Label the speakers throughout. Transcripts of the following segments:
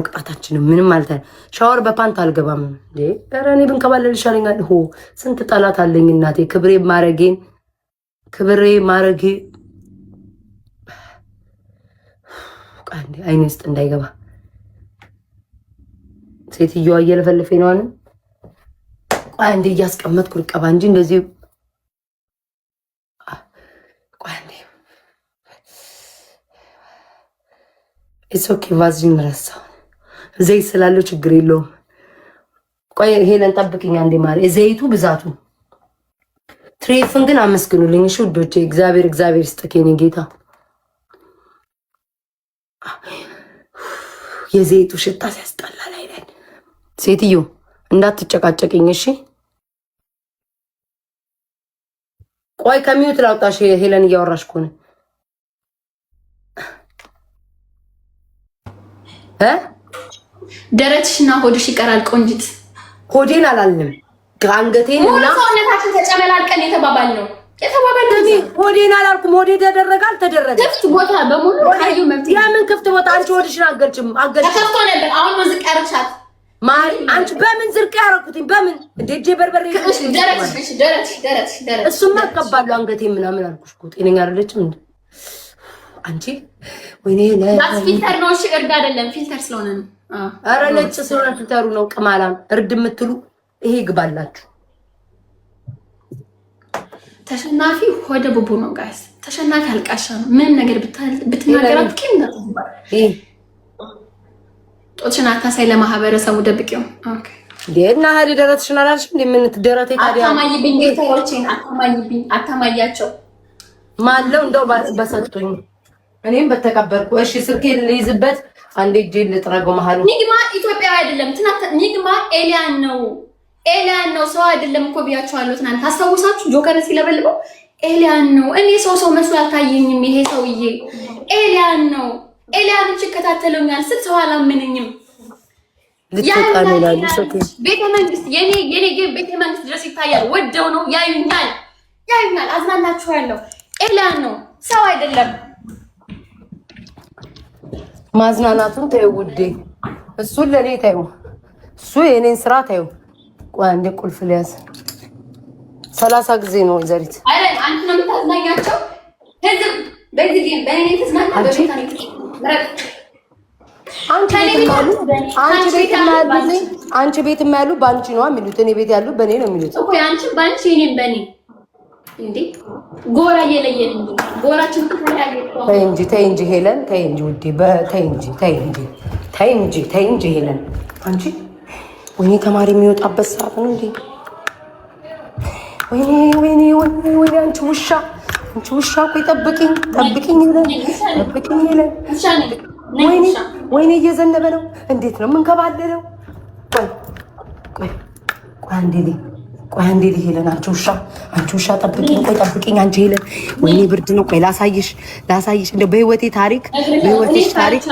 Speaker 1: ቅጣታችንም ምንም ማለት አይደል። ሻወር በፓንት አልገባም እንዴ! ኧረ እኔ ብንከባለል ይሻለኛል። ሆ ስንት ጠላት አለኝ እናቴ። ክብሬ ማረጌን ክብሬ ማረጌ አይኔ ውስጥ እንዳይገባ ሴትዮዋ እየለፈለፈኝ ነው። አሁን ቆይ አንዴ እያስቀመጥኩ ልቀባ እንጂ እንደዚህ ቆይ አንዴ። It's okay። ቫዝሊን ረሳሁ። ዘይት ስላለው ችግር የለውም። ቆይ ሄለን ጠብቅኝ አንዴ ማሪ። ዘይቱ ብዛቱ ትሬፍን ግን አመስግኑልኝ እሺ ውዶቼ። እግዚአብሔር እግዚአብሔር ይስጥክ የኔ ጌታ። የዘይቱ ሽታ ሲያስጠላ ላይ ላይ ሴትዮ እንዳትጨቃጨቅኝ እሺ። ቆይ ከ mute ላውጣሽ። ሄለን እያወራሽ ከሆነ እ
Speaker 2: ደረትሽና ሆድሽ ይቀራል ቆንጂት።
Speaker 1: ሆዴን አላልንም አንገቴን
Speaker 2: እና ሰውነታችን ተጨመላልቀን የተባባል ነው የተባባል ነው።
Speaker 1: ሆዴን አላልኩም። ሆዴ ተደረገ አልተደረገ
Speaker 2: ክፍት ቦታ በሙሉ ካዩ መብት።
Speaker 1: የምን ክፍት ቦታ? አንቺ ሆድሽን አገልጭም አገልጭም
Speaker 2: ተከፍቶ ነበር። አሁን ነው ዝቅ ያደረግሻት።
Speaker 1: ማሪ አንቺ በምን ዝርቅ ያደረኩትኝ? በምን እንደ እጄ በርበሬ
Speaker 2: ደረትሽ ደረትሽ ደረትሽ ደረትሽ።
Speaker 1: እሱማ እቀባለሁ አንገቴ ምናምን አልኩሽ እኮ ጤነኛ አይደለችም እንዴ አንቺ? ወይኔ
Speaker 2: Filter ነው። እሺ እርድ አይደለም filter ስለሆነ ነው።
Speaker 1: ኧረ ነጭ ስለሆነ filter ኡ ነው። ቅማላም እርድ የምትሉ ይሄ ይግባላችሁ።
Speaker 2: ተሸናፊ ሆደ ቡቡ ነው guys። ተሸናፊ አልቃሻ ነው። ምንም ነገር ብትናገራት ቂም ነው። ጦትሽን አታሳይ፣ ለማህበረሰቡ ደብቂው። Okay
Speaker 1: እና ሀዲ ደረትሽን አላልሽም? እንደ ምን ደረቴ ታዲያ
Speaker 2: አታማይብኝ፣ ጌታዎቼን አታማይብኝ፣ አታማያቸው
Speaker 1: ማለው እንደው በሰጡኝ እኔም በተቀበልኩ። እሺ ስልኬን ልይዝበት አንዴ እጄን ልጥረገው። መሀሉ
Speaker 2: ኒግማ ኢትዮጵያዊ አይደለም። ትናንት ኒግማ alien ነው፣ alien ነው፣ ሰው አይደለም እኮ ብያቸዋለሁ። ትናንት ታስታውሳችሁ? ጆከር ሲለበልበው alien ነው። እኔ ሰው ሰው መስሎ አልታየኝም። ይሄ ሰውዬ alien ነው። Alien ኦች ይከታተሉኛል ስል ሰው አላመነኝም። ቤተ መንግስት የኔ የኔ ቤተ መንግስት ድረስ ይታያል። ወደው ነው ያዩኛል፣ ያዩኛል። አዝናናችኋለሁ። Alien ነው፣ ሰው አይደለም።
Speaker 1: ማዝናናቱን ተይው ውዴ፣ እሱን ለእኔ ተይው፣ እሱ የእኔን ስራ ተይው። ቆይ አንዴ ቁልፍ ሊያዝ 30 ጊዜ ነው ወይዘሪት።
Speaker 2: አረ አንተ ነው የምታዝናኛቸው። ህዝብ በዚህ game በእኔ ተዝናና።
Speaker 1: አንቺ ቤትም ያሉ በአንቺ ነው የሚሉት፣ እኔ ቤት ያሉ በእኔ ነው የሚሉት
Speaker 2: እኮ። አንቺ በአንቺ እኔም በእኔ እንዴ ጎራ እየለየን እንዴ ጎራችን
Speaker 1: ተይ እንጂ ተይ እንጂ ሄለን ተይ እንጂ ውዴ ተይ እንጂ ተይ እንጂ ተይ እንጂ ተይ እንጂ ሄለን አንቺ ወይኔ ተማሪ የሚወጣበት ሰዓት ነው እንዴ? ወይኔ ወይኔ ወይኔ ወይኔ አንቺ ውሻ አንቺ ውሻ ቆይ ጠብቂኝ ጠብቂኝ ሄለን ጠብቂኝ ሄለን ወይኔ ወይኔ እየዘነበ ነው። እንዴት ነው የምንከባለለው? ቆይ ቆይ ቆይ አንዴ ቆይ አንዴ ሄለን፣ አንቺ ውሻ አንቺ ውሻ ጠብቂኝ፣ ቆይ ጠብቂኝ አንቺ ሄለን። ወይኔ ብርድ ነው። ቆይ ላሳይሽ ላሳይሽ፣ እንደው በህይወቴ ታሪክ በህይወቴሽ ታሪክ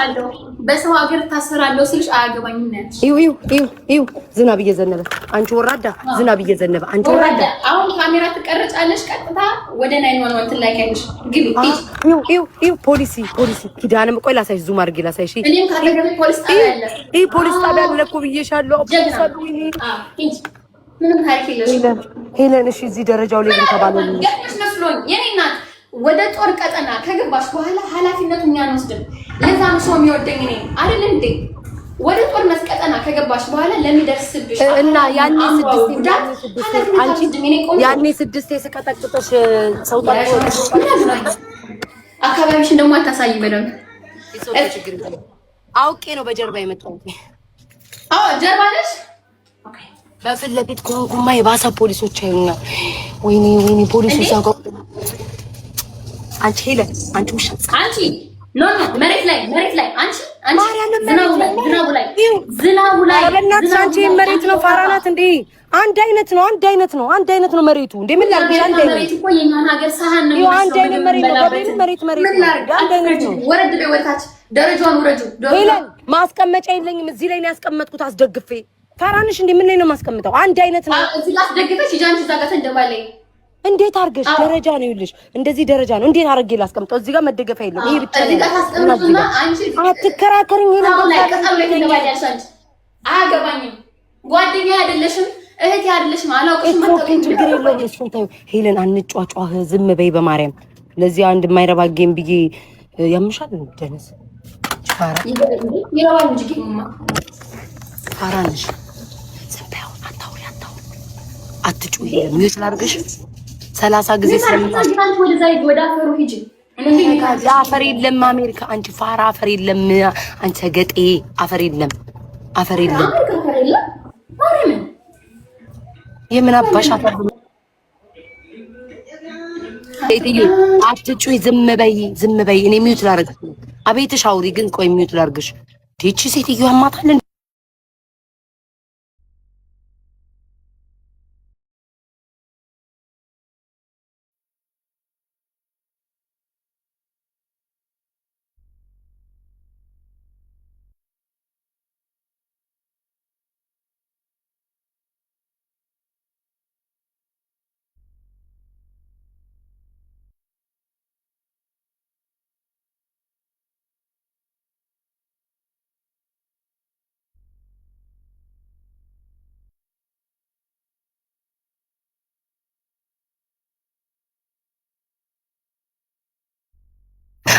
Speaker 2: በሰው ሀገር ታሰራለሁ ስልሽ አያገባኝም ነው ያልሽ።
Speaker 1: ይው ይው ይው ይው ዝናብ እየዘነበ አንቺ ወራዳ፣ ዝናብ እየዘነበ አንቺ ወራዳ።
Speaker 2: አሁን ካሜራ ትቀርጫለሽ፣ ቀጥታ ወደ 911 ትላኪያለሽ። ግቢ።
Speaker 1: ይው ይው ይው ፖሊሲ ፖሊሲ ኪዳንም፣ ቆይ ላሳይሽ፣ zoom አድርጌ ላሳይሽ።
Speaker 2: እኔም ካጠገቤ ፖሊስ ጣቢያ አለ።
Speaker 1: ይሄ ፖሊስ ጣቢያ አለ እኮ ብዬሻለሁ። ፖሊስ አለ። ወይኔ
Speaker 2: ምንም ታሪክ የለሽም
Speaker 1: ሄለን። እሺ እዚህ ደረጃው ላይ ተባለ
Speaker 2: ገጥሞሽ መስሎኝ የኔ እናት ወደ ጦር ቀጠና ከገባሽ በኋላ ኃላፊነቱ እኛ አንወስድም። ለዛ ነው ሰው የሚወደኝ እኔ አይደል እንዴ? ወደ ጦርነት ቀጠና ከገባሽ በኋላ ለሚደርስብሽ
Speaker 1: እና ያኔ ስድስቴ ስቀጠቅጥሽ ሰው
Speaker 2: አካባቢሽን ደግሞ አታሳይ በደንብ።
Speaker 1: አውቄ ነው በጀርባ የመጣሁት።
Speaker 2: አዎ ጀርባ ነሽ።
Speaker 1: በፊት ለፊት ከሆንኩማ የባሰ ፖሊሶች አዩኛል። ወይኔ ወይኔ ፖሊሶች ጋር አንቺ ሄለን፣ አንቺ ውሻ፣
Speaker 2: አንቺ no no፣ መሬት ላይ መሬት ላይ አንቺ አንቺ ዝናቡ ላይ ዝናቡ ላይ ዝናቡ ላይ
Speaker 1: ኧረ በእናትሽ አንቺ መሬት ነው ፋራ ናት እንዴ? አንድ አይነት ነው፣ አንድ አይነት ነው፣ አንድ አይነት ነው መሬቱ። እንዴ ምን ላድርግሽ? አንድ አይነት
Speaker 2: መሬት እኮ የኛን ሀገር ሳህን ነው
Speaker 1: የሚመስለው። አንድ አይነት መሬት ነው። ገብርኤል መሬት መሬት ነው። አንድ አይነት ነው።
Speaker 2: ወረድ በይ ወደታች፣ ደረጃውን ውረጁ።
Speaker 1: ሄለን ማስቀመጫ የለኝም። እዚህ ላይ ነው ያስቀመጥኩት አስደግፌ። ፋራንሽ እንዴ ምን ላይ ነው የማስቀምጠው? አንድ አይነት ነው።
Speaker 2: እዚህ ጋር አስደግፈሽ ሂጂ አንቺ እዛ ጋር ተንደባለይ።
Speaker 1: እንዴት አድርገሽ ደረጃ ነው ይኸውልሽ፣ እንደዚህ ደረጃ ነው። እንዴት አድርጌ ላስቀምጠው? እዚህ ጋር መደገፊያ የለውም። ይሄ ብቻ
Speaker 2: እዚህ ጋር ታስቀምጡና አንቺ
Speaker 1: አትከራከሪኝ።
Speaker 2: አያገባኝም። ጓደኛ አይደለሽም፣ እህቴ አይደለሽም፣ አላውቅሽም።
Speaker 1: Okay፣ ችግር የለውም። እሱን ተይው ሄለን፣ አንጫጫህ፣ ዝም በይ በማርያም። ለዚህ አንድ የማይረባ game ብዬ ያምሻል። ደነስ ፋራ
Speaker 2: ይረባል እንጂ game ማ
Speaker 1: ፋራ ነሽ። ዝም በይ አሁን፣ አታውሪ፣ አታውሪ፣ አትጩሂ። ሄለን mute ላድርግሽ 30 ጊዜ
Speaker 2: ወደ አፈሩ ሂጂ።
Speaker 1: አፈር የለም አሜሪካ። አንቺ ፋራ አፈር የለም። አንቺ ገጤ አፈር የለም፣ አፈር የለም። የምን አባሽ አፈር? ሴትዮ አትጩሂ፣ ዝም በይ፣ ዝም በይ። እኔ mute ላድርግሽ። አቤትሽ አውሪ፣ ግን ቆይ mute ላድርግሽ። ይቺ ሴትዮ ያማታል።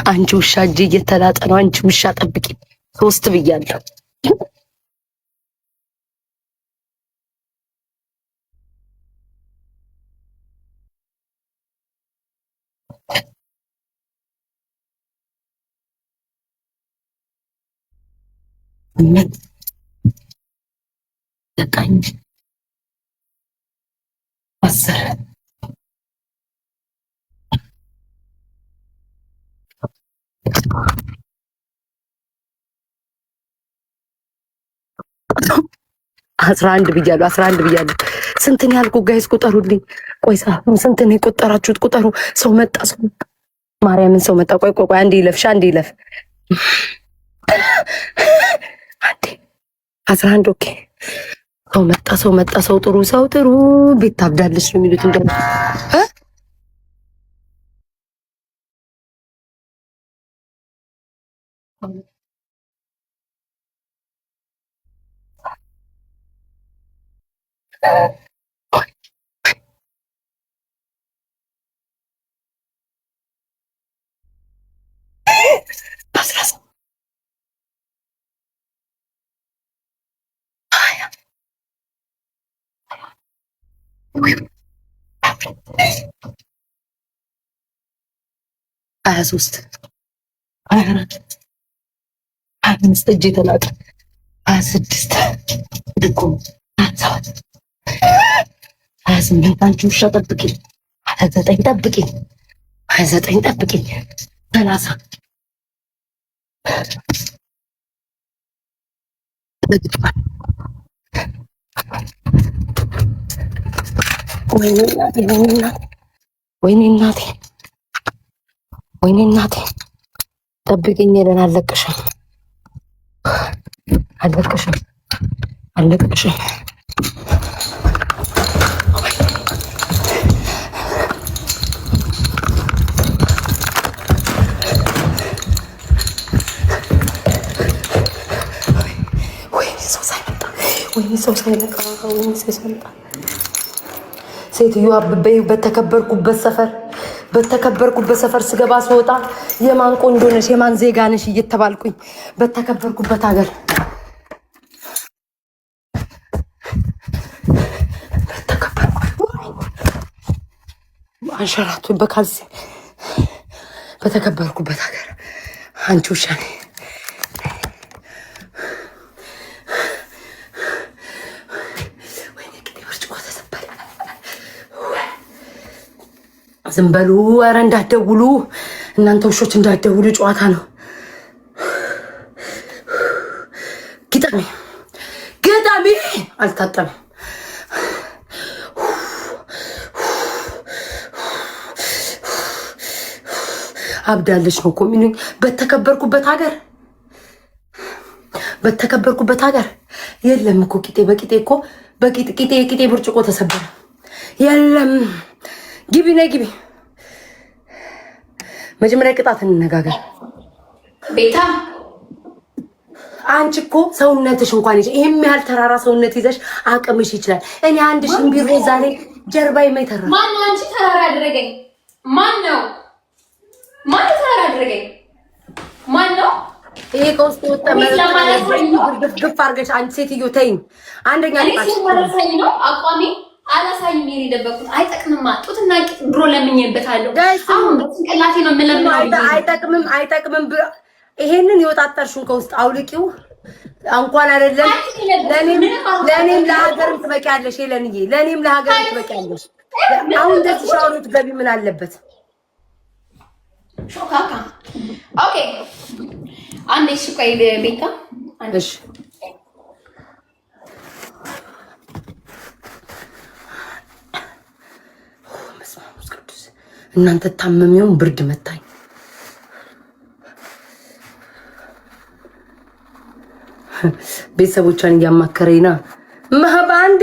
Speaker 1: አንቺ ውሻ እጅ እየተላጠ ነው። አንቺ ውሻ ጠብቂ። 3 ብያለሁ። 8 9 10 11 ብያለሁ። 11 ብያለሁ። ስንትን ያልኩ guys ቁጠሩልኝ። ቆይ ስንትን የቆጠራችሁት ቁጠሩ። ሰው መጣ፣ ሰው መጣ፣ ማርያምን ሰው መጣ። ቆይ ቆይ ቆይ፣ አንዴ ይለፍሽ፣ አንዴ ይለፍ፣ አንዴ 11 okay። ሰው መጣ፣ ሰው መጣ፣ ሰው ጥሩ፣ ሰው ጥሩ። ቤት ታብዳለች ነው የሚሉት እንደው 23 24 25 እጅ የተላጠ 26 ድኩም 27 28 አንቺ ውሻ ጠብቂኝ። 29 ጠብቂኝ። 29 ጠብቂኝ። 30 ወይኔ እናቴ፣ ወይኔ እናቴ፣ ወይኔ እናቴ፣ ጠብቂኝ። ሄደን አልለቅሽም፣ አልለቅሽም፣ አልለቅሽም። ወይኔ ሰው ሳይመጣ፣ ወይኔ ሰው ሳይመጣ፣ ወይኔ ሰው ሳይመጣ ሴትዮዋ በተከበርኩበት ሰፈር በተከበርኩበት ሰፈር ስገባ ስወጣ የማን ቆንጆ ነሽ የማን ዜጋ ነሽ እየተባልኩኝ በተከበርኩበት ሀገር አንሸራቱ በካልሲ በተከበርኩበት ሀገር አንቺ ውሻ ነኝ። ወይኔ ቅጤ ብርጭቆ ተሰበረ። ዝም በሉ። ኧረ እንዳትደውሉ እናንተ ውሾች እንዳትደውሉ፣ ጨዋታ ነው። ግጠሚ ግጠሚ። አልታጠብም። አብዳለች ነው እኮ የሚሉኝ። በተከበርኩበት ሀገር በተከበርኩበት ሀገር የለም እኮ ቂጤ በቂጤ እኮ በቂጤ ቂጤ የቂጤ ብርጭቆ ተሰበረ። የለም ግቢ፣ ነይ ግቢ። መጀመሪያ ቅጣት እንነጋገር።
Speaker 2: ቤታ።
Speaker 1: አንቺ እኮ ሰውነትሽ እንኳን ይዤ ይሄም ያህል ተራራ ሰውነት ይዘሽ አቅምሽ ይችላል። እኔ አንድ ሽምቢሮ ዛሬ ጀርባዬ ማይተራ።
Speaker 2: ማን ነው አንቺ ተራራ ያደረገኝ? ማን ነው? ማን ነው ተራራ ያደረገኝ? ማን ነው?
Speaker 1: ይሄ ከውስጥ የወጣ ግፍ አድርገሽ አንቺ ሴትዮ ተይኝ። አንደኛ
Speaker 2: እኔ ስለማላሳይ ነው፣ አቋሜ አላሳይም። ይሄን የደበቅኩት አይጠቅምማ። ጡትና ቂጥ ድሮ ለምኜበታለሁ። አሁን በጭንቅላቴ ነው የምለምነው።
Speaker 1: አይጠቅምም፣ አይጠቅምም። ይሄንን የወጣጠርሽውን ከውስጥ አውልቂው። እንኳን አይደለም ለእኔም ለሀገርም ትበቂያለሽ። ሄለንዬ፣ ለእኔም ለሀገርም ትበቂያለሽ። አሁን እንደዚህ ሻወር ብትገቢ ምን አለበት?
Speaker 2: ሾካካ። Okay፣ አንዴ እሺ፣ ቆይ ቤታ።
Speaker 1: እሺ። በስመ አብ ወመንፈስ ቅዱስ። እናንተ ታመሚውን ብርድ መታኝ። ቤተሰቦቿን እያማከረኝ ና በአንዴ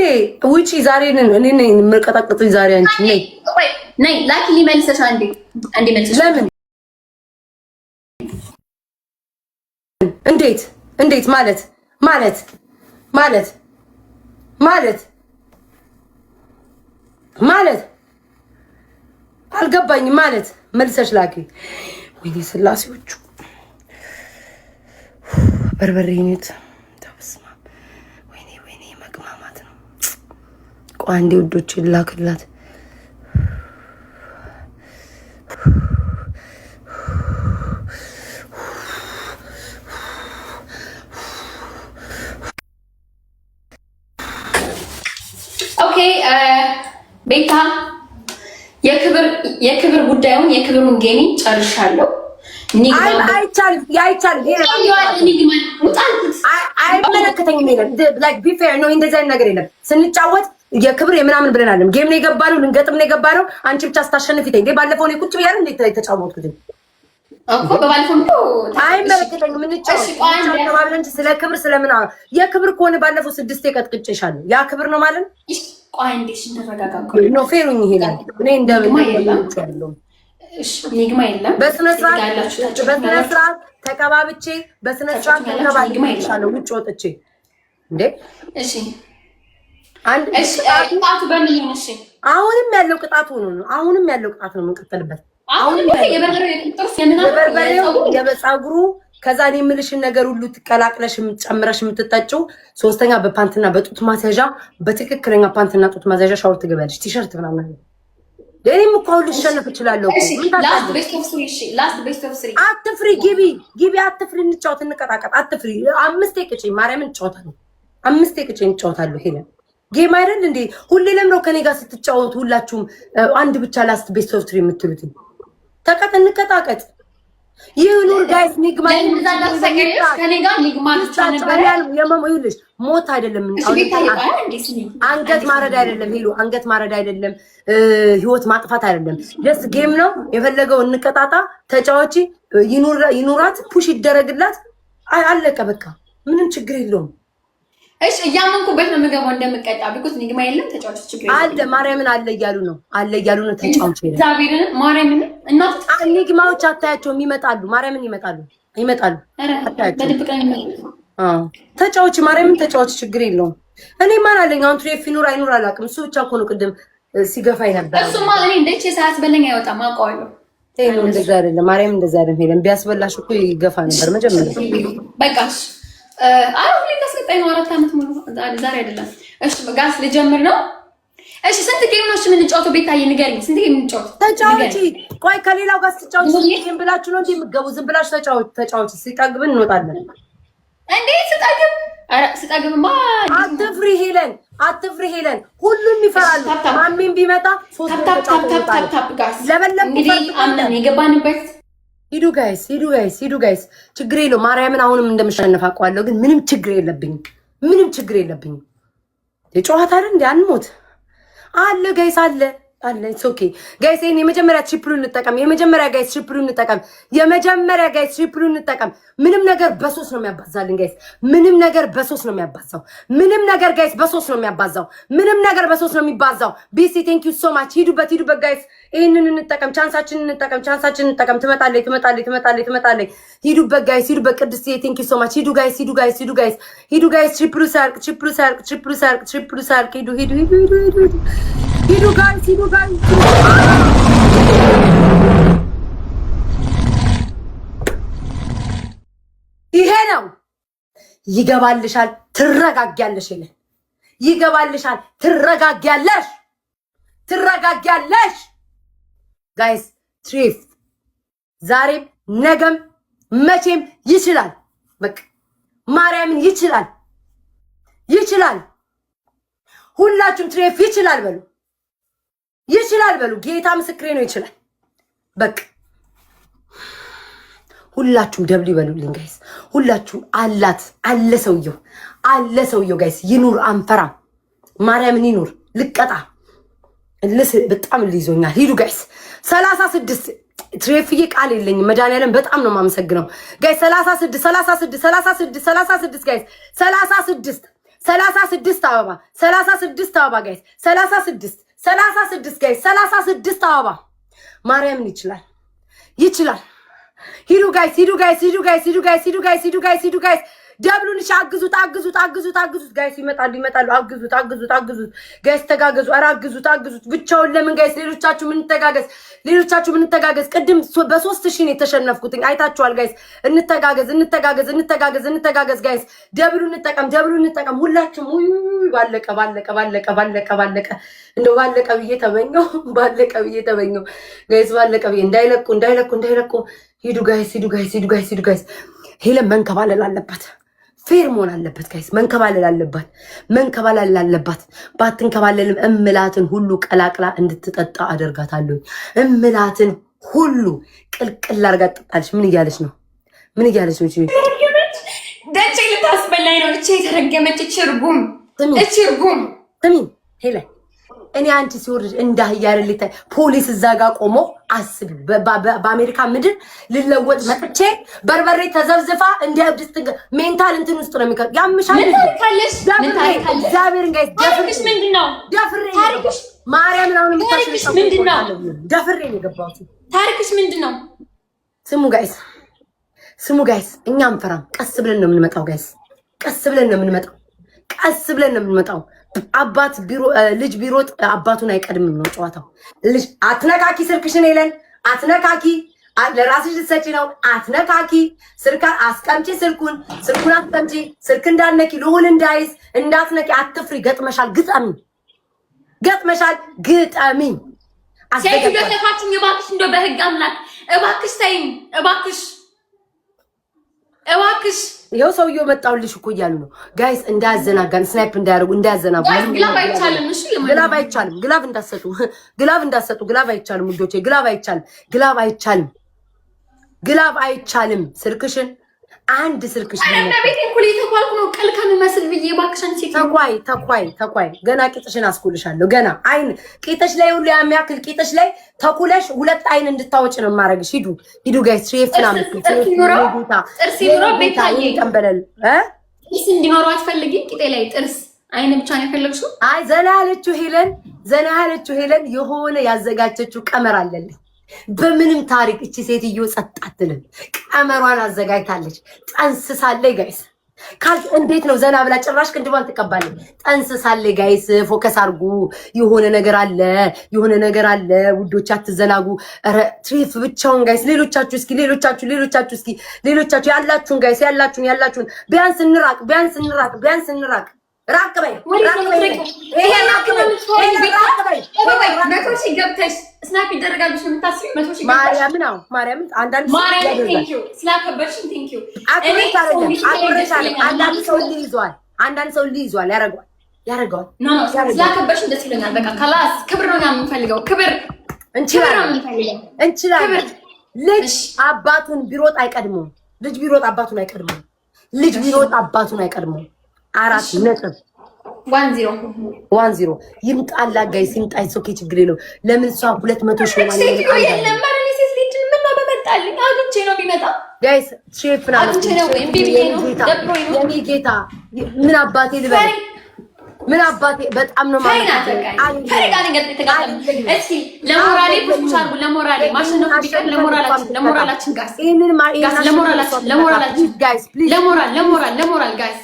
Speaker 1: ውጪ። ዛሬ እኔ ነኝ የምቀጠቅጡኝ ዛሬ። አንቺ ነይ።
Speaker 2: ነይ ላኪ ሊመልሰሽ፣ አንዴ አንዴ መልሰሽ።
Speaker 1: ለምን? እንዴት እንዴት ማለት ማለት ማለት ማለት ማለት አልገባኝም። ማለት መልሰሽ ላኪ። ወይኔ ስላሴዎቹ፣ በርበሬ ኔት ተበስማ። ወይኔ ወይኔ፣ መቅማማት ነው። ቆይ አንዴ ውዶች ላክላት።
Speaker 2: Okay ቤታ፣ የክብር ጉዳዩን የክብሩን game ጨርሻለሁ።
Speaker 1: አይቻልም፣ አይቻልም። አይመለከተኝም። የለም፣ like be fair ነው። እንደዚህ አይነት ነገር የለም። ስንጫወት የክብር የምናምን ብለን አለም። Game ነው የገባነው፣ ልንገጥም ነው የገባነው። አንቺ ብቻ ስታሸንፍ ይተኝ። ባለፈው እኔ ቁጭ ብያለሁ እንዴ የተጫወትኩት?
Speaker 2: እኮ በባለፈው
Speaker 1: አይመለከተኝም። እንጫወት ተባብለን ስለ ክብር ስለምን የክብር ከሆነ ባለፈው ስድስት ቀጥቅጬሻለሁ። ያ ክብር ነው ማለት ነው።
Speaker 2: ቆይ እንዴ፣ እንረጋጋ።
Speaker 1: No fair ኡኝ ይሄዳል። እኔ እንደ
Speaker 2: ኒግማ የለም።
Speaker 1: በስነ ስርዓት ተቀባብቼ፣ በስነ ስርዓት ተቀባብቼሻለሁ። ውጭ ወጥቼ እንዴ።
Speaker 2: እሺ አንድ እሺ፣ ቅጣቱ በምን ይሁን? እሺ።
Speaker 1: አሁንም ያለው ቅጣት ሆኖ ነው። አሁንም ያለው ቅጣት ነው የምንቀጥልበት።
Speaker 2: አሁንም የበርበሬው
Speaker 1: የፀጉሩ፣ ከዛ እኔ የምልሽን ነገር ሁሉ ትቀላቅለሽ ጨምረሽ የምትጠጪው፣ ሶስተኛ በፓንትና በጡት ማስያዣ፣ በትክክለኛ ፓንትና ጡት ማስያዣ ሻወር ትገቢያለሽ። ቲሸርት ምናምን። እኔም እኮ አሁን ልሸነፍ እችላለሁ። አትፍሪ፣ ግቢ ግቢ፣ አትፍሪ፣ እንጫወት፣ እንቀጣቀጥ፣ አትፍሪ። አምስቴ ቅጪኝ፣ ማርያምን እንጫወታለሁ። አምስቴ ቅጪኝ፣ እንጫወታለሁ። ሄለን፣ game አይደል እንዴ? ሁሌ ለምረው ከኔ ጋር ስትጫወቱ ሁላችሁም አንድ ብቻ last best of three የምትሉት? ተቀጥ፣ እንቀጣቀጥ። ይህ ኑር guys፣ ኒግማ ይኸውልሽ፣ ሞት አይደለም፣ አንገት ማረድ አይደለም፣ ሄሉ፣ አንገት ማረድ አይደለም፣ ህይወት ማጥፋት አይደለም። Just game ነው። የፈለገው እንቀጣጣ፣ ተጫዋቺ ይኑራት፣ push ይደረግላት፣ አለቀ በቃ። ምንም ችግር የለውም።
Speaker 2: እሺ፣ እያመንኩበት ነው የምገባው እንደምቀጣ፣ because ኒግማ የለም፣ ተጫዋች ችግር
Speaker 1: የለም። አለ፣ ማርያምን አለ እያሉ ነው፣ አለ እያሉ ነው። ተጫዋች የለም።
Speaker 2: እግዚአብሔርን ማርያምን እናት
Speaker 1: ኒግማዎች አታያቸውም፣ ይመጣሉ። ማርያምን ይመጣሉ፣ ይመጣሉ።
Speaker 2: በድብቅ ነው የሚመጡት።
Speaker 1: ተጫዋች፣ ማርያምን ተጫዋች፣ ችግር የለውም። እኔ ማን አለኝ አሁን? ትሬፍ ይኑር አይኑር አላውቅም። እሱ ብቻ እኮ ነው ቅድም ሲገፋኝ ነበር።
Speaker 2: እሱማ እኔ እንደቼ ሳያስበለኝ አይወጣም፣ አውቀዋለሁ።
Speaker 1: ነው፣ እንደዛ አይደለም። ማርያም እንደዛ አይደለም። ሄለን ቢያስበላሽ እኮ ይገፋ ነበር መጀመሪያ።
Speaker 2: በቃ አይ፣ ሁሌ እንዳስቀጣኝ ነው። 4 ዓመት ሙሉ፣ ዛሬ አይደለም። እሺ guys፣ ልጀምር ነው። እሺ፣ ስንት game ነው እሺ የምንጫወተው? ቤታዬ ንገሪኝ፣ ስንት game እንጫወት?
Speaker 1: ተጫወቺ። ቆይ፣ ከሌላው ጋር ስትጫወቺ game ብላችሁ ነው እንዴ የምትገቡ? ዝም ብላችሁ ተጫወች ተጫወቺ። ሲጠግብን እንወጣለን።
Speaker 2: እንዴ ስጠግብ? ኧረ ስጠግብማ
Speaker 1: አትፍሪ ሄለን፣ አትፍሪ ሄለን። ሁሉም ይፈራሉ። ማሚን ቢመጣ ሶስት
Speaker 2: Tap tap tap tap tap guys።
Speaker 1: ለበለብ።
Speaker 2: እንግዲህ አምነን የገባንበት
Speaker 1: ሂዱ guys፣ ሂዱ guys፣ ሂዱ guys። ችግር የለውም። ማርያምን አሁንም እንደምሸነፍ አውቀዋለሁ፣ ግን ምንም ችግር የለብኝም። ምንም ችግር የለብኝም። የጨዋታ አይደል እንዴ? አንሞት አለ guys፣ አለ። አለ። It's okay guys። ይሄን የመጀመሪያ triple ኡ እንጠቀም። የመጀመሪያ guys triple ኡ እንጠቀም። የመጀመሪያ guys triple ኡ እንጠቀም። ምንም ነገር በሶስት ነው የሚያባዛልን guys። ምንም ነገር በሶስት ነው የሚያባዛው። ምንም ነገር guys በሶስት ነው የሚያባዛው። ምንም ነገር በሶስት ነው የሚባዛው። ቢሲ thank you so much። ሂዱበት፣ ሂዱበት guys። ይሄንን እንጠቀም። Chance ኣችንን እንጠቀም። Chance ኣችንን እንጠቀም። ትመጣለች፣ ትመጣለች፣ ትመጣለች፣ ትመጣለች። ሂዱበት guys፣ ሂዱበት። ቅድስት thank you so much። ሂዱ guys፣ ሂዱ guys፣ ሂዱ guys፣ ሂዱ guys። Triple ኡ ሳያልቅ፣ triple ኡ ሳያልቅ፣ triple ኡ ሳያልቅ፣ triple ኡ ሳያልቅ። ሂዱ፣ ሂዱ፣ ሂዱ፣ ሂዱ፣ ሂዱ፣ ሂዱ guys፣ ሂዱ guys። ይሄ ነው። ይገባልሻል፣ ትረጋጊያለሽ። ይለን ይገባልሻል፣ ትረጋጊያለሽ፣ ትረጋጊያለሽ። Guys ትሪፍ ዛሬም ነገም መቼም ይችላል። በቃ ማርያምን ይችላል፣ ይችላል። ሁላችሁም ትሬፍ ይችላል በሉ፣ ይችላል በሉ። ጌታ ምስክሬ ነው፣ ይችላል። በቃ ሁላችሁም W በሉልኝ guys። ሁላችሁም አላት አለ ሰውየው አለ ሰውየው guys። ይኑር፣ አንፈራም። ማርያምን ይኑር። ልቀጣ ልስ በጣም ልይዞኛል። ሂዱ guys። 36 ትሬፍዬ ቃል የለኝም። መድኃኒዓለም በጣም ነው የማመሰግነው guys። 36፣ 36፣ 36፣ 36 guys። 36፣ 36 አበባ፣ 36 አበባ guys። 36፣ 36 guys። 36 አበባ። ማርያምን ይችላል፣ ይችላል። ሂዱ guys፣ ሂዱ guys፣ ሂዱ guys፣ ሂዱ guys፣ ሂዱ guys፣ ሂዱ guys፣ ሂዱ guys። Double ኡን እሺ፣ አግዙት፣ አግዙት፣ አግዙት፣ አግዙት guys። ይመጣሉ፣ ይመጣሉ። አግዙት፣ አግዙት፣ አግዙት guys። ተጋገዙ። ኧረ አግዙት፣ አግዙት። ብቻውን ለምን guys? ሌሎቻችሁ ምን እንተጋገዝ፣ ሌሎቻችሁ ምን እንተጋገዝ። ቅድም በ3000 ነው የተሸነፍኩትኝ፣ አይታችኋል guys። እንተጋገዝ፣ እንተጋገዝ፣ እንተጋገዝ፣ እንተጋገዝ guys። Double ኡ እንጠቀም፣ double ኡ እንጠቀም። ሁላችሁም ውይ፣ ባለቀ፣ ባለቀ፣ ባለቀ፣ ባለቀ፣ ባለቀ። እንደው ባለቀ ብዬ ተመኘው፣ ባለቀ ብዬ ተመኘው guys። ባለቀ ብዬ። እንዳይለቁ፣ እንዳይለቁ፣ እንዳይለቁ። ሂዱ guys፣ ሂዱ guys፣ ሂዱ guys፣ ሂዱ guys። ሄለን መንከባለል አለባት። Fair መሆን አለበት guys። መንከባለል አለባት፣ መንከባለል አለባት። ባትንከባለልም እምላትን ሁሉ ቀላቅላ እንድትጠጣ አደርጋታለሁ። እምላትን ሁሉ ቅልቅል አድርጋ ትጠጣለች። ምን እያለች ነው? ምን እያለች ነው?
Speaker 2: ደቼ ልታስበላኝ ነው። እቺ የተረገመች፣ እቺ እርጉም፣ እቺ እርጉም።
Speaker 1: ስሚ ሄለን፣ እኔ አንቺ ሲወርድ እንደ አህያ አይደል ፖሊስ እዛ ጋር ቆሞ አስቢ። በአሜሪካ ምድር ልለወጥ መጥቼ በርበሬ ተዘብዝፋ እንደ እብድ mental እንትን ውስጥ ነው የሚከ ያምሻል።
Speaker 2: ምን ታሪክ አለሽ? ምን ታሪክ አለሽ?
Speaker 1: እግዚአብሔርን guys
Speaker 2: ታሪክሽ ምንድን ነው?
Speaker 1: ደፍሬ
Speaker 2: ታሪክሽ
Speaker 1: ማርያምን አሁን
Speaker 2: ታሪክሽ ምንድን ነው?
Speaker 1: ደፍሬ ነው የገባሁት።
Speaker 2: ታሪክሽ ምንድን ነው?
Speaker 1: ስሙ guys፣ ስሙ guys፣ እኛ አንፈራም። ቀስ ብለን ነው የምንመጣው guys። ቀስ ብለን ነው የምንመጣው። ቀስ ብለን ነው የምንመጣው። አባት ቢሮ ልጅ ቢሮጥ አባቱን አይቀድምም ነው ጨዋታው። ልጅ አትነካኪ፣ ስልክሽን ሄለን አትነካኪ። ለራስሽ ልትሰጪ ነው። አትነካኪ። ስልካ አስቀምጪ፣ ስልኩን ስልኩን አስቀምጪ። ስልክ እንዳትነኪ፣ ልሁን እንዳይዝ እንዳትነኪ። አትፍሪ። ገጥመሻል፣ ግጠሚ። ገጥመሻል፣ ግጠሚ።
Speaker 2: ሴት ገተፋችኝ፣ እባክሽ፣ እንደው በህግ አምላክ እባክሽ ተይኝ፣ እባክሽ፣ እባክሽ።
Speaker 1: ይኸው ሰውየው መጣሁልሽ እኮ እያሉ ነው guys። እንዳያዘናጋን snipe እንዳያደርጉ፣ እንዳያዘናጉ።
Speaker 2: Glove አይቻልም። እሺ።
Speaker 1: Glove አይቻልም። Glove እንዳሰጡ፣ Glove እንዳሰጡ። Glove አይቻልም ውዶቼ፣ glove አይቻልም። Glove አይቻልም። Glove አይቻልም። ስልክሽን አንድ ስልክሽ
Speaker 2: ቤቴን ኩል የተኳልኩ ነው ቅል ከምመስል ብዬ፣ እባክሽን ሴት።
Speaker 1: ተኳይ፣ ተኳይ፣ ተኳይ። ገና ቂጥሽን አስኩልሻለሁ። ገና አይን ቂጥሽ ላይ ሁሉ የሚያክል ቂጥሽ ላይ ተኩለሽ ሁለት አይን እንድታወጭ ነው የማደርግሽ። ሂዱ፣ ሂዱ guys።
Speaker 2: ጥርስ ይኑረው ቤታዬ።
Speaker 1: ጠንበለል።
Speaker 2: ጥርስ እንዲኖረው አትፈልጊም? ቂጤ ላይ ጥርስ አይን ብቻ ነው የፈለግሽው?
Speaker 1: አይ ዘና ያለችው ሄለን፣ ዘና ያለችው ሄለን የሆነ ያዘጋጀችው ቀመር አለልኝ። በምንም ታሪክ እቺ ሴትዮ ጸጥ አትልም። ቀመሯን አዘጋጅታለች፣ ጠንስሳለች። Guys ካል እንዴት ነው ዘና ብላ ጭራሽ ቅንድቧን ትቀባለች። ጠንስሳለች። Guys focus አድርጉ። የሆነ ነገር አለ፣ የሆነ ነገር አለ። ውዶች አትዘናጉ። ኧረ ትሪፍ ብቻውን guys። ሌሎቻችሁ እስኪ ሌሎቻችሁ፣ ሌሎቻችሁ እስኪ ሌሎቻችሁ ያላችሁን guys፣ ያላችሁን፣ ያላችሁን ቢያንስ እንራቅ፣ ቢያንስ እንራቅ፣ ቢያንስ እንራቅ። ራቅ በይ፣ ራቅ በይ፣ ራቅ በይ።
Speaker 2: 100,000 ገብተሽ snipe ይደረጋል ብለሽ ነው የምታስቢው? 100,000 ገብተሽ
Speaker 1: ማርያምን፣ አዎ ማርያምን። አንዳንድ ሰው
Speaker 2: ማርያምን
Speaker 1: ያደርጋል።
Speaker 2: Thank you፣ ስላከበርሽን thank you።
Speaker 1: አክብሬሽ አይደለም፣ አክብሬሽ አይደለም። አንዳንድ ሰው ይዟል፣ አንዳንድ ሰው ይዟል፣ ያደርገዋል፣ ያደርገዋል።
Speaker 2: No, no፣ ስላከበርሽን ደስ ይለኛል። በቃ خلاص፣ ክብር ነው የምንፈልገው። ክብር፣ ክብር ነው
Speaker 1: እንችላለን፣
Speaker 2: የምንፈልገው።
Speaker 1: እንችላለን።
Speaker 2: ክብር።
Speaker 1: ልጅ አባቱን ቢሮጥ አይቀድመውም። ልጅ ቢሮጥ አባቱን አይቀድመውም። ልጅ ቢሮጥ አባቱን አይቀድመውም። አራት ነጥብ።
Speaker 2: 1-0።
Speaker 1: 1-0። ይምጣላ guys፣ ይምጣ። Okay፣ ችግር የለውም። ለምን እሷ 200,000 ሆና
Speaker 2: ሴትዮ የለም። ኧረ እኔ ሴት ልጅ ምነው በመጣልኝ፣ አግኝቼ ነው ቢመጣ።
Speaker 1: Guys፣ ሼፍ ና።
Speaker 2: አግኝቼ ነው ወይ እምቢ ብዬ ነው፣ ደብሮኝ ነው።
Speaker 1: የኔ ጌታ፣ ምን አባቴ ልበል? ምን አባቴ፣ በጣም ነው
Speaker 2: ማለት ነው። እስኪ ለሞራሌ push push አድርጉ። ለሞራሌ ማሸነፉ ቢቀር ለሞራላችን፣ ለሞራላችን guys፣ guys፣ ለሞራላችን፣ ለሞራላችን
Speaker 1: guys፣ please።
Speaker 2: ለሞራል፣ ለሞራል፣ ለሞራል guys፣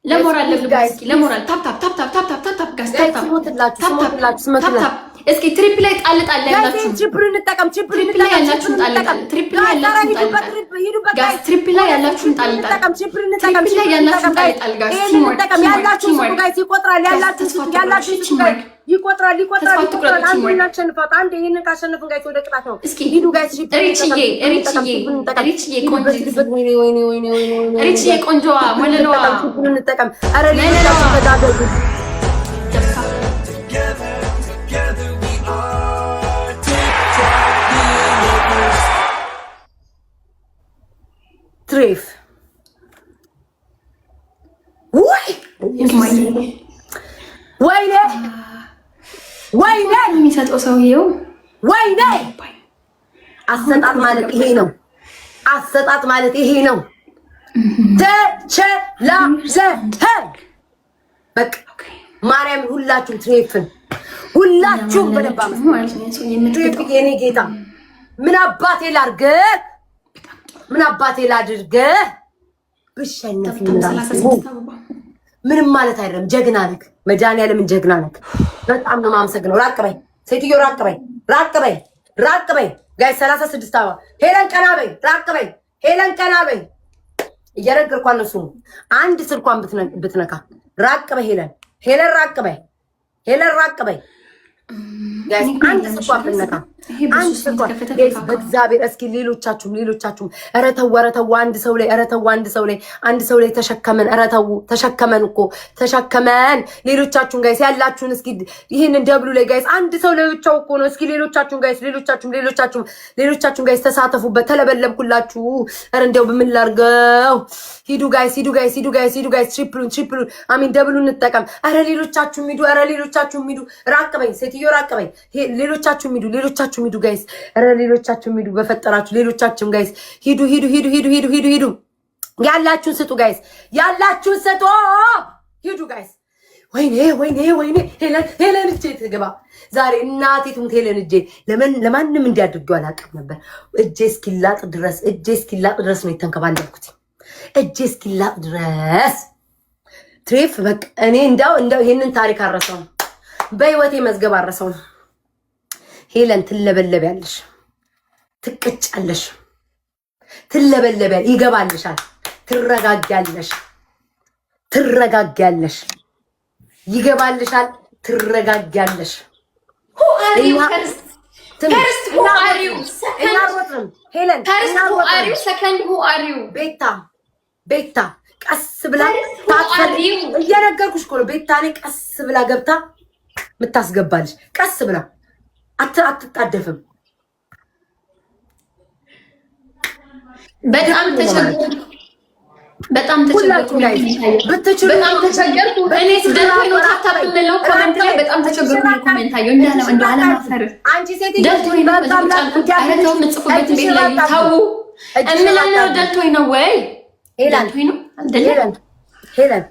Speaker 2: ለሞራል ለብልቡ። እስኪ ለሞራል tap tap tap tap tap tap tap guys፣ tap tap tap tap tap። እስኪ triple ላይ ጣል ጣል ያላችሁ
Speaker 1: Triple እንጠቀም፣ triple
Speaker 2: Triple ላይ ያላችሁን ጣል ጣል፣ triple ላይ ያላችሁን ጣል ጣል guys፣ triple ላይ ያላችሁን ጣል ጣል፣ triple ላይ ያላችሁን ጣል ጣል guys። Teamwork፣ teamwork።
Speaker 1: Guys፣ ይቆጥራል። ያላችሁ፣ ያላችሁ ይቆጥራል፣ ይቆጥራል፣ ይቆጥራል። አንድ እናሸንፋት። አንድ ይሄንን ካሸነፍን guys ወደ ቅጣት ነው።
Speaker 2: እስኪ
Speaker 1: ሂዱ guys።
Speaker 2: ሪችዬ፣ ሪችዬ፣ ሪችዬ፣ ቆንጆ ሪችዬ፣ ቆንጆዋ ወለለዋ።
Speaker 1: Triple እንጠቀም። ኧረ ሌሎቻችሁ ተጋገዙ።
Speaker 3: Together, together we are TikTok universe.
Speaker 1: ትሬፍ ወይ ወይኔ ወይኔ!
Speaker 2: የሚሰጠው ሰውዬው።
Speaker 1: ወይኔ! አሰጣጥ ማለት ይሄ ነው። አሰጣጥ ማለት ይሄ ነው። ተቸላዘ በቃ ማርያም፣ ሁላችሁም ትሬፍን ሁላችሁም በደንብ አመስግኑ። ትሬፍ የኔ ጌታ፣ ምን አባቴ ላድርግ? ምን አባቴ ላድርግ? ብሸነፍ ምንም ማለት አይደለም። ጀግና ነክ፣ መድኃኒዓለምን ጀግና ነክ። በጣም ነው የማመሰግነው። ራቅ በይ ሴትዮ፣ ራቅ በይ፣ ራቅ በይ፣ ራቅ በይ። Guys፣ 36 አበባ። ሄለን ቀና በይ፣ ራቅ በይ ሄለን፣ ቀና በይ። እየነገርኳት ነው። ስሙ፣ አንድ ስልኳን ብትነካ፣ ራቅ በይ ሄለን፣ ሄለን ራቅ በይ፣ ሄለን ራቅ በይ። Guys፣ አንድ ስልኳን ብትነካ፣ አንድ ስልኳን guys፣ በእግዚአብሔር እስኪ ሌሎቻችሁም፣ ሌሎቻችሁም፣ ኧረ ተው፣ ኧረ ተው፣ አንድ ሰው ላይ፣ ኧረ ተው፣ አንድ ሰው ላይ፣ አንድ ሰው ላይ ተሸከመን፣ ኧረ ተው፣ ተሸከመን እኮ ተሸከመን። ሌሎቻችሁን guys ያላችሁን እስኪ ይህንን double ኡ ላይ guys፣ አንድ ሰው ለብቻው እኮ ነው። እስኪ ሌሎቻችሁን guys፣ ሌሎቻችሁም፣ ሌሎቻችሁም፣ ሌሎቻችሁን guys ተሳተፉበት። ተለበለብኩላችሁ። ኧረ እንደው ምን ላድርገው? ሂዱ guys፣ ሂዱ guys፣ ሂዱ guys፣ ሂዱ guys። Triple ኡን፣ triple ኡን፣ I mean double ኡን እንጠቀም። ኧረ ሌሎቻችሁም ሂዱ፣ ኧረ ሌሎቻችሁም ሂዱ። ራቅ በይ ሴትዮ፣ ራቅ በይ። ሌሎቻችሁም ሂዱ፣ ሌሎቻችሁም ሂዱ guys። ኧረ ሌሎቻችሁም ሂዱ በፈጠራችሁ። ሌሎቻችሁም guys ሂዱ፣ ሂዱ፣ ሂዱ፣ ሂዱ፣ ሂዱ፣ ሂዱ፣ ሂዱ። ያላችሁን ስጡ guys፣ ያላችሁን ስጡ። ሂዱ guys። ወይኔ ወይኔ ወይኔ! ሄለን፣ ሄለን እጄ ትግባ ዛሬ፣ እናቴ ትሙት ሄለን እጄ፣ ለምን ለማንም እንዲያድርገው አላውቅም ነበር። እጄ እስኪላጥ ድረስ፣ እጄ እስኪላጥ ድረስ ነው የተንከባለልኩት። እጄ እስኪላጥ ድረስ። ትሬፍ በቃ እኔ እንዳው ይሄንን ታሪክ አረሰው፣ በህይወቴ መዝገብ አረሰው። ሄለን ትለበለቢያለሽ፣ ትቅጫለሽ፣ ትለበለቢያለሽ፣ ይገባልሻል፣ ትረጋጊያለሽ፣ ትረጋጊያለሽ፣ ይገባልሻል፣ ትረጋጊያለሽ።
Speaker 2: Who are you first? First, who are you? Second,
Speaker 1: ሄለን
Speaker 2: first who are you? Second, who are you?
Speaker 1: ቤታ፣ ቤታ ቀስ ብላ እየነገርኩሽ እኮ ነው። ቤታ እኔ ቀስ ብላ ገብታ የምታስገባልሽ፣ ቀስ ብላ አትጣደፍም።
Speaker 2: በጣም ተቸገርኩ። በጣም ተቸገርኩ።
Speaker 1: ብትችሉ
Speaker 2: በጣም ተቸገርኩ። እኔ ደልቶኝ ነው tap tap የምለው comment ላይ፣ በጣም ተቸገርኩ። Comment አየሁ እንዳለ እንደው አለማፈር
Speaker 1: አንቺ ሴትዮ
Speaker 2: ደልቶኝ ነው። ኧረ ተው፣ የምትጽፉበት ቤት ላይ ተው እምለው ነው። ደልቶኝ ነው ወይ ደልቶኝ ነው አይደለም?
Speaker 1: ሄለን።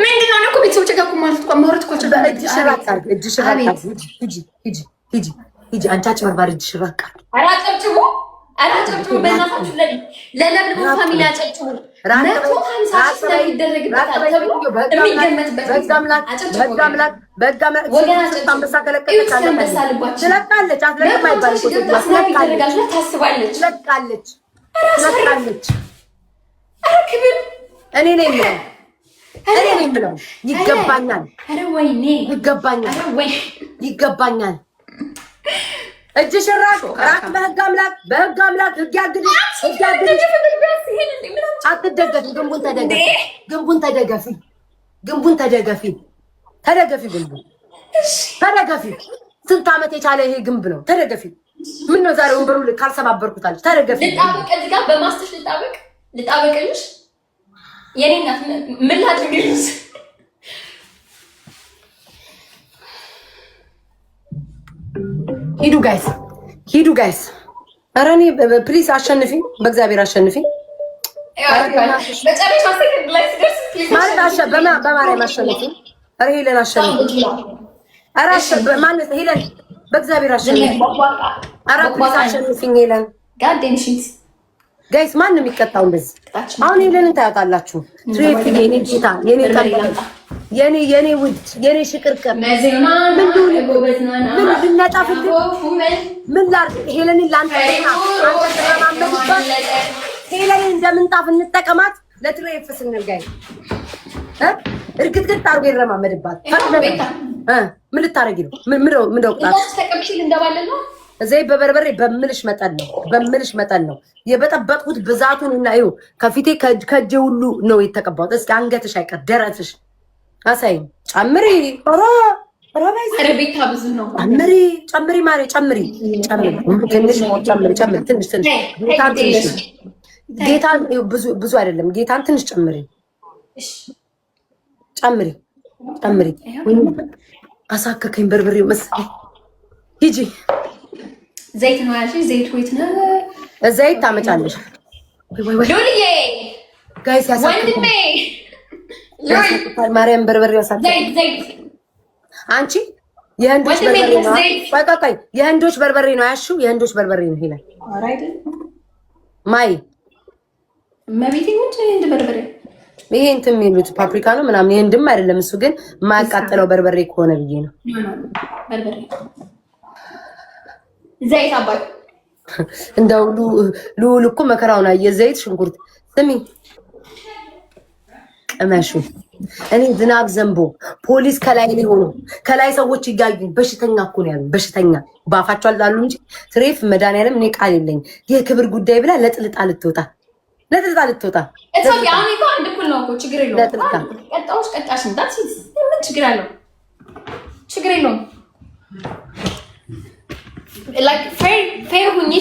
Speaker 2: ምንድን ነው? እኔ እኮ ቤተሰቦቼ ጋር እኮ ማለት እኮ ማውራት እኮ አልቻልኩም።
Speaker 1: እጅሽ ራቅ አድርጊ። እጅሽ ራቅ አድርጊ። ሂጂ፣ ሂጂ፣ ሂጂ፣ ሂጂ። አንቺ አጭበርባሪ፣ እጅሽ ራቅ አድርጊ።
Speaker 2: ኧረ አጨብጭቡ! ኧረ አጨብጭቡ! በእናታችሁ ለለብልቡ family አጨብጭቡ። 150,000 snipe ይደረግበታል ተብሎ የሚገመትበት አጨብጭቡ።
Speaker 1: በሕግ አምላክ፣ በሕግ አምላክ።
Speaker 2: ወገን አጨብጭቡ።
Speaker 1: አንበሳ ከለቀቀች
Speaker 2: እዩት አንበሳ ልባችን
Speaker 1: ትለቃለች። አትለቅም አይባልም እኮ
Speaker 2: 150,000 ገብታ snipe ይደረጋል ብላ ታስባለች።
Speaker 1: ትለቃለች፣ ትለቃለች።
Speaker 2: ኧረ ክብር!
Speaker 1: እኔ ነኝ የምለው፣ እኔ ነኝ የምለው። ይገባኛል፣
Speaker 2: ኧረ ወይኔ!
Speaker 1: ይገባኛል፣
Speaker 2: ኧረ ወይ
Speaker 1: ይገባኛል። እጅሽን ራቅ፣ ራቅ። በሕግ አምላክ፣ በሕግ አምላክ፣ ሕግ ያግድሽ፣ ሕግ ያግድሽ። አትደገፊ፣ ግንቡን ተደገፊ፣ ግንቡን ተደገፊ፣ ግንቡን ተደገፊ፣ ተደገፊ፣ ግንቡን ተደገፊ። ስንት ዓመት የቻለ ይሄ ግንብ ነው። ተደገፊ። ምን ነው ዛሬ ወንበሩ ካልሰባበርኩት አለች። ተደገፊ።
Speaker 2: ልጣበቅ፣ እዚህ ጋር በማስተሽ ልጣበቅ፣ ልጣበቅልሽ የኔ እናት፣ ምን ላድርግልሽ?
Speaker 1: ሂዱ guys፣ ሂዱ guys። ኧረ እኔ please አሸንፊ፣ በእግዚአብሔር አሸንፊ።
Speaker 2: መጨረሻ ሰከንድ ላይ ሲደርስ please።
Speaker 1: ማለት በማርያም አሸንፊ። ኧረ ሄለን አሸንፊ። ኧረ ማለት ሄለን በእግዚአብሔር አሸንፊ። ኧረ please አሸንፊኝ ሄለን።
Speaker 2: Goddamn shit.
Speaker 1: Guys፣ ማን ነው የሚቀጣው እንደዚህ? አሁን ሄለንን ታያታላችሁ። ትሬፍ የኔ ጌታ፣ የኔ ጠበቅ፣ የኔ ውድ፣ የኔ ሽቅርቅር፣ ምን ልነጠፍልህ? ምን ላድርግ? ሄለንን ለአንተ አንተ ተረማመድባት። ሄለንን እንደ ምንጣፍ እንጠቀማት ለትሬፍ ስንል guys እርግጥግጥ አድርጎ ይረማመድባት። ምን ልታረጊ ነው? ምን ምን ቅጣት? ዘይት በበርበሬ በምልሽ መጠን ነው፣ በምልሽ መጠን ነው የበጠበጥኩት ብዛቱን እና ይኸው ከፊቴ ከእጄ ሁሉ ነው የተቀባሁት። እስኪ አንገትሽ አይቀር ደረትሽ አሳይኝ። ጨምሪ፣ ኧረ ኧረ
Speaker 2: ኧረ ቤታ ብዙ ነው።
Speaker 1: ጨምሪ ጨምሪ ማሬ፣ ጨምሪ ጨምሪ፣ ትንሽ ጨምሪ ጨምሪ፣ ትንሽ ትንሽ፣ ጌታን ትንሽ፣ ጌታን ብዙ ብዙ አይደለም፣ ጌታን ትንሽ ጨምሪ ጨምሪ ጨምሪ። አሳከከኝ በርበሬው መሰለኝ። ሂጂ።
Speaker 2: ዘይት ነው ያልሽኝ? ዘይት ወይት ነው?
Speaker 1: ዘይት ታመጫለሽ።
Speaker 2: ሉልዬ።
Speaker 1: Guys
Speaker 2: ወንድሜ።
Speaker 1: ያሳክካል። ማርያም በርበሬው ያሳክካል።
Speaker 2: ዘይት ዘይት።
Speaker 1: አንቺ የህንዶች በርበሬ ነው። ቆይ ቆይ ቆይ፣ የህንዶች በርበሬ ነው ያልሽው? የህንዶች በርበሬ ነው ይላል።
Speaker 2: ኧረ አይደለም።
Speaker 1: ማይ
Speaker 2: እመቤቴ፣ ምንድን ነው የህንድ በርበሬ?
Speaker 1: ይሄ እንትን የሚሉት ፓፕሪካ ነው ምናምን፣ የህንድም አይደለም እሱ፣ ግን የማያቃጥለው በርበሬ ከሆነ ብዬ ነው።
Speaker 2: በርበሬ ዘይት አባይ።
Speaker 1: እንደው ልዑል እኮ መከራውን አየ። ዘይት፣ ሽንኩርት፣ ስሚ ቅመሹ። እኔ ዝናብ ዘንቦ ፖሊስ ከላይ ሆኖ ከላይ ሰዎች እያዩኝ በሽተኛ እኮ ነው ያሉኝ። በሽተኛ ባፋቸው አላሉ እንጂ ትሬፍ መድኃኒዓለም እኔ ቃል የለኝ። የክብር ጉዳይ ብላ ለጥልጣ ልትወጣ፣ ለጥልጣ ልትወጣ።
Speaker 2: አሁን እኮ አንድ እኩል ነው እኮ፣ ችግር የለውም።
Speaker 1: ለጥልጣ።
Speaker 2: ቀጣዎች ቀጣሽ እንዳት ምን ችግር አለው? ችግር የለውም። Like fair fair ሁኚ።